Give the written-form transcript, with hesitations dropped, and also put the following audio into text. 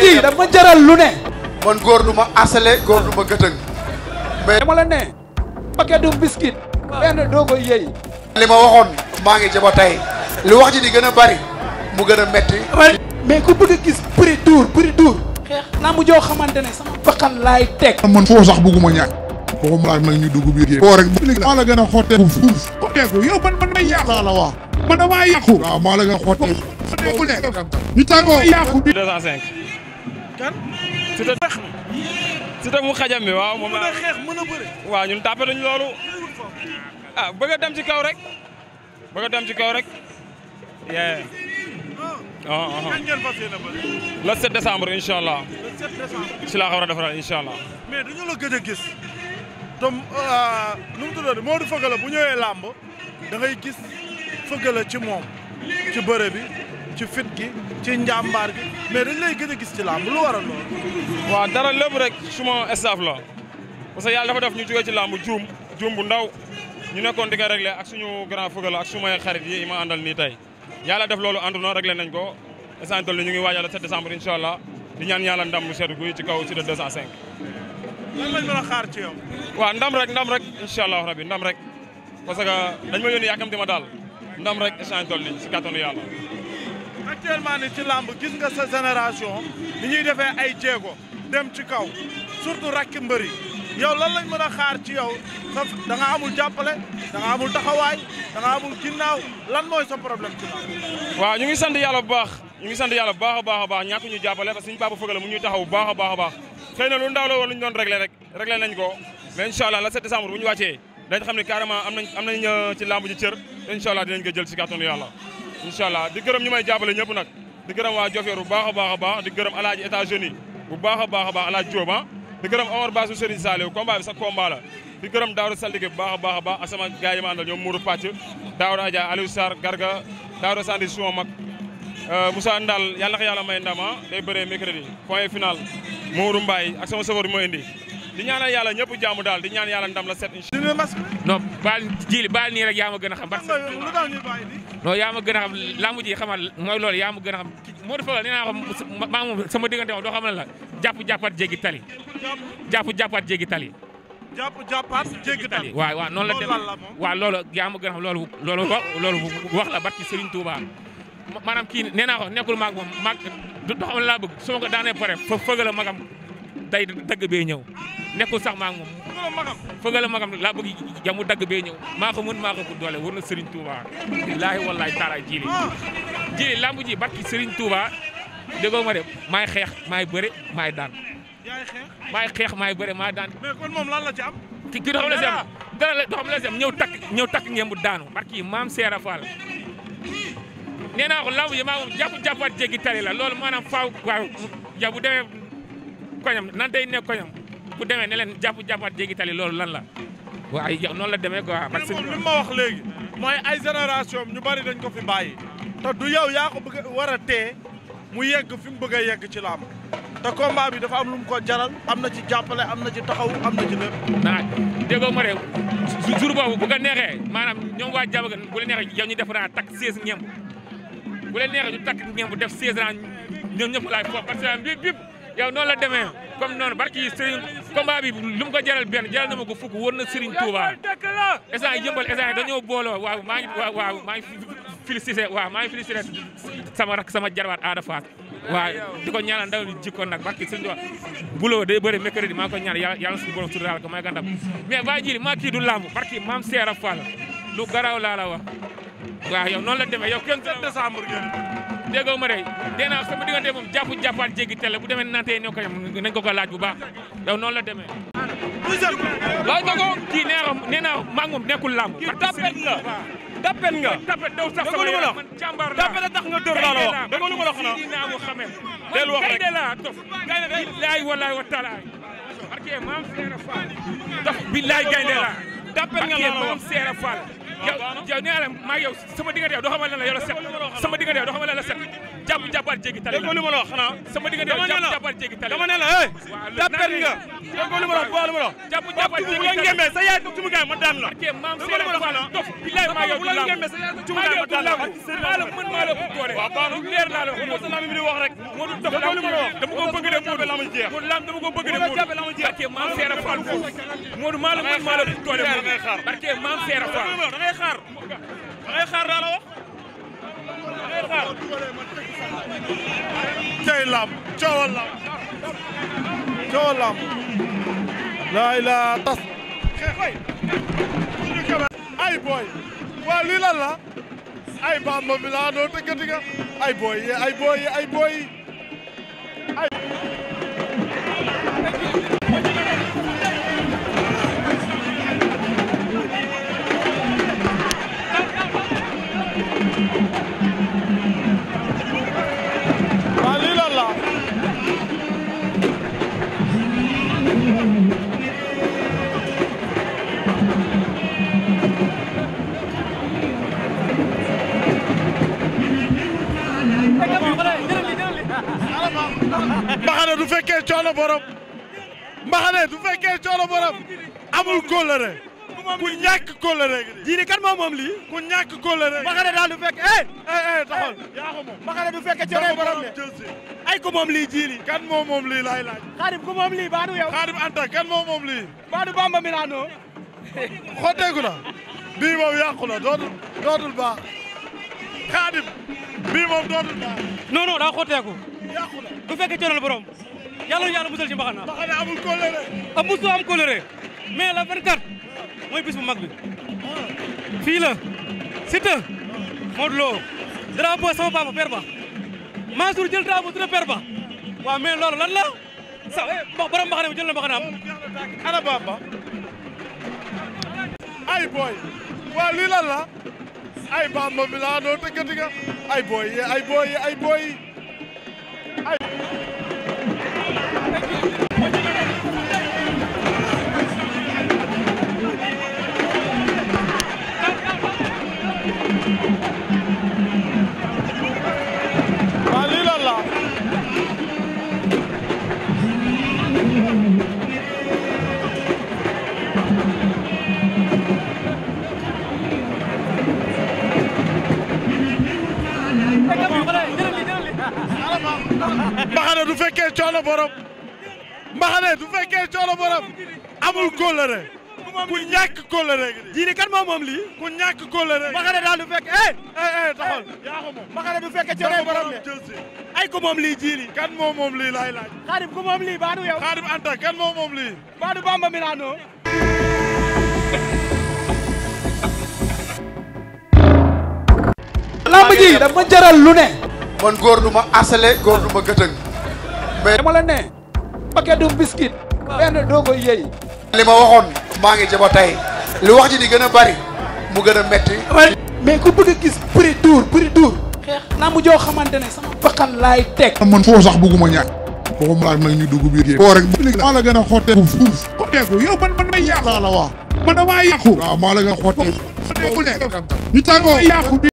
ji dama jaral lu ne. man góor du ma asale góor du ma gëtëng. mais dama la ne paquet du biscuit benn doo koy yëy. li ma waxoon maa ngi jaba tey li wax ji di gën a bari mu gën a metti. mais ku bëgg a gis prix tour xeex naa mu joo xamante ne sama bakkan laay teg. man foo sax bëgguma ñàkk. waxuma laaj nag ñu dugg biir yéen. foo rek maa la gën a xotteeku fuuf. xotteeku yow man may yàqu. laa la wax man damaa yàqu. waaw maa la gën a xotteeku. xotteeku ne ñu tàggoo yàqu. 205. kan. Siteu mu xajam bi waaw moom la. mën a xeex mën a bëre. waaw ñun tàppe nañu loolu. ah bëgg a dem ci kaw rek. bëgg a dem ci kaw rek. kañ ngeen fas yéene bëri. le 7 décembre incha allah. le 7 décembre. ci laa ko war a defaral incha allah. mais dañu la gëj a gis. te nu mu tuddati Modou Feugeula bu ñëwee làmb da ngay gis Feugeula ci moom ci bëre bi ci fit gi ci njàmbaar gi mais dañ lay gëj a gis ci làmb lu waral loolu. waaw dara lépp rek suma staff la parce que yàlla dafa def ñu jógee ci làmb juum bu ndaw ñu nekkoon di ko réglé ak suñu grand Feugeula ak sumay xarit yi ma àndal nii tey yàlla def loolu ànd na réglé nañ ko instant toll ñu ngi waajal le 7 décembre incha allah di ñaan yàlla ndam mu seddu guy ci kaw ci de 205. lan lañ mën a xaar ci yow. waaw ndam rek incha allah rabi ndam rek parce que dañ ma yónni yàkkamti ma daal ndam rek instant toll nii si kattanu yàlla. actuellement ni ci làmb gis nga sa génération ni ñuy defee ay jéego dem ci kaw surtout rakki mbëri yow lan lañ mën a xaar ci yow da nga amul jàppale da nga amul taxawaay da nga amul ginnaaw lan mooy sa problème ci làmb. waaw ñu ngi sant yàlla bu baax a baax ñàkk ñu jàppale parce que suñu papa Feugeula mu ñuy taxaw bu baax a baax xëy na lu ndaw la woon lu ñu doon réglé nañ ko mais incha allah le 7 décembre bu ñu wàccee dañ xam ne carrément am nañ ci lamb ji cër te incha allah dinañ ko jël si kàttanu yàlla incha allah di gërëm ñu may jàppale ñëpp nag di gërëm waa Diofior bu baax a baax di gërëm alaaji États-Unis bu baax a baax alaaji Diop di gërëm Omar Bassou Serigne Saliou combat bi sa combat la di gërëm Daouda Saldigue bu baax a baax ak sama gars yi ma àndal ñoom Mourou Pàcc Daouda Adja Aliou Sarr Garga Daouda Sandi suma mag Moussa Ndal yàlla na ko yàlla may ndama day bëree mercredi point final Mourou Mbaye ak sama sofër bi mooy indi di ñaanal yàlla ñëpp jàmm daal di ñaan yàlla ndam la 7 incha non baal jili baal nii rek yaa ma gën a xam parce que lu tax ñuy bàyyi nii. non yaa ma gën a xam lamb ji xamal mooy loolu yaa ma gën a xam Modou Feugeula nee naa ko maa moom sama diggante moom doo xam ne la jàpp-jàppaat jéggi tali jàpp-jàppaat jéggi tali waaw noonu la dem waaw loolu yaa ma gën a xam loolu wax la barki Serigne Touba maanaam kii nee naa ko nekkul maag moom maag doo xam ne laa bëgg su ma ko daanee pare Feugeula magam day dagg bee ñëw nekkul sax maag moom Feugeula magam laa bëgg jamu dagg bee ñëw maa ko mën maa ko doole war na Serigne Touba billaahi wallaahi taala jili lamb ji barki Serigne Touba déggoo ma de maay xeex maay bëre maay daan maay xeex maay bëre maay daan mais kon moom lan la ci am. ki doo xam la si am dara doo xam la si am ñëw takk ngeen bu daanu barki maam Seera Fall nee naa ko lamb ji maa moom jàppaat jéggi tali la loolu maanaam faaw waaw ja bu demee koñam nan day nekk koñam bu demee ne leen jàppaat jéggi tali loolu lan la waaye yow noonu la demee quoi. parce que moom li ma wax léegi mooy ay génération ñu bari dañ ko fi bàyyi te du yow yaa ko bëgg war a tee mu yegg fi mu bëgg a yegg ci làmb te combat bi dafa am lu mu ko jaral am na ci jàppale am na ci taxaw am na ci lépp. naa déggoo ma de jour boobu bu ko neexee maanaam ñoom waa Diabaga bu leen neexee yow ñu def naa takk 16 ñemb bu leen neexee ñu takk ñemb def 16 ans ñoom ñëpp laay foofu parce que bip yow noonu la demee comme noonu barki Serigne combat bi lu mu ko jaral benn jaral na ma ko fukk wër na Serigne Touba instant yëmbal instant dañoo booloo waaw maa ngi félicité sama rak sama jarwaat Ada Fass waaw di ko ñaanal ndaw ni jikkoon nag barki Serigne Touba buloo day bëri mercredi maa ngi ko ñaan yàlla suñu borom suturaal ko may gandam mais ba jili maa kii du lamb barki maam Seera Fall lu garaaw laa la wax waaw yow noonu la demee yow kenn 7 décembre ngeen. déggoo ma de dee naa sama diggante moom jàppaat jéggi tele bu demee nantee ñoo ko nañ ko laaj bu baax yow noonu la demee. laaj na ko kii nee naa maa ngi moom nekkul làmb. kii tapet nga tapet nga. tapet daw sax sama yaram man jàmbaar laa tapet tax nga dër laa la wax dëgg lu ma la xanaa. dinaa ko xamee. del wax rek gaynde laa tof gaynde billaay wallaay wa taala parce que maam Seera Fall dof billaay gaynde laa tapet nga la maam Seera Fall yow nee naa maa yow sama diggante yow doo xamal la yow la set sama diggante yow doo xamal la set jàppaat jéggi tali la. li ma la wax xanaa. sama diggante yow jàppaat jéggi tali la. dama ne la hey. jàppal nga. déggoo li ma la wax bu la wax. jàppaat jéggi tali ngembee sa yaay tumu gaay ma daan la. maam seera fa dof billahi maa yow du lamb tumu gaay ma daan la. maa la mën maa la ëpp doole. waaw baax na leer laa la Modou Lam mi di wax rek. Modou dof dama ko bëgg de Modou Lam jeex. Modou Lam dama ko bëgg de Modou barke maam seera fa Modou maa la mën maa la ëpp doole barke maam seera fa da ngay xaar daa la wax da ngay xaar. tey lamb coowal lamb laay la tas xeexoy ay boy waa lii lan la ay Bamba mi laa doo tëggati nga ay boy waa lii lan la mbaxane du fekkee coono borom amul kóllëre ku ñàkk kóllëre gi jiini kan moom lii. ku ñàkk kóllëre mbaxane daal du fekk taxal yaa ko moom mbaxane du fekkee coono borom de jël si ay ko moom lii jiini. kan moom lii laay laaj Xaadim ko moom lii baadu yow. Xaadim Anta kan moom lii baadu Bamba Milano. xotteeku na bii moom yàqu na dootul baax Xaadim bii moom dootul baax non daa xotteeku yàqu na du fekkee coono borom yàlla musal ci mbaxana mbaxane amul kóllëre am musu am coloré mais la 24 mooy bis bu mag bi fii la Siteu Modou Lo drapeau sama papa Père Ba Mansour jël drapeau tuddee Père Ba waaw mais loolu lan la sa borom mbaxane bi jël na mbaxanaam ana Bamba ay boy waa lii lan la ay Bamba mi laa doo tëggati nga ay boy waa lii lan la mbaxane du fekkee coono borom amul kóllëre ku ñàkk kóllëre gi jiini kan moom lii. ku ñàkk kóllëre mbaxane daal du fekk taxal yaa ko moom mbaxane du fekkee coono borom de jël si ay ko moom lii jiini. kan moom lii laay laaj Xaadim ko moom lii baadu yow. Xaadim Anta kan moom lii baadu Bamba Milano. lamb ji dama jaral lu ne. man góor du ma asale góor du ma gëtëng mais dama la ne. paquet du biscuit. benn doo ko yëy. li ma waxoon maa ngi jaba tey li wax ji di gën a bari mu gën a metti mais ku bëgg a gis prix tour xeex lamb joo xamante ne sama bakkan laay teg. man foo sax bëgguma ñàkk waxuma laak nag ñu dugg biir géej foo rek maa la gën a xotteeku fuuf xotteeku yow man may yàqu laa la wax man damaa yàqu waaw maa la gën a xotteeku ñu tàggoo yàqu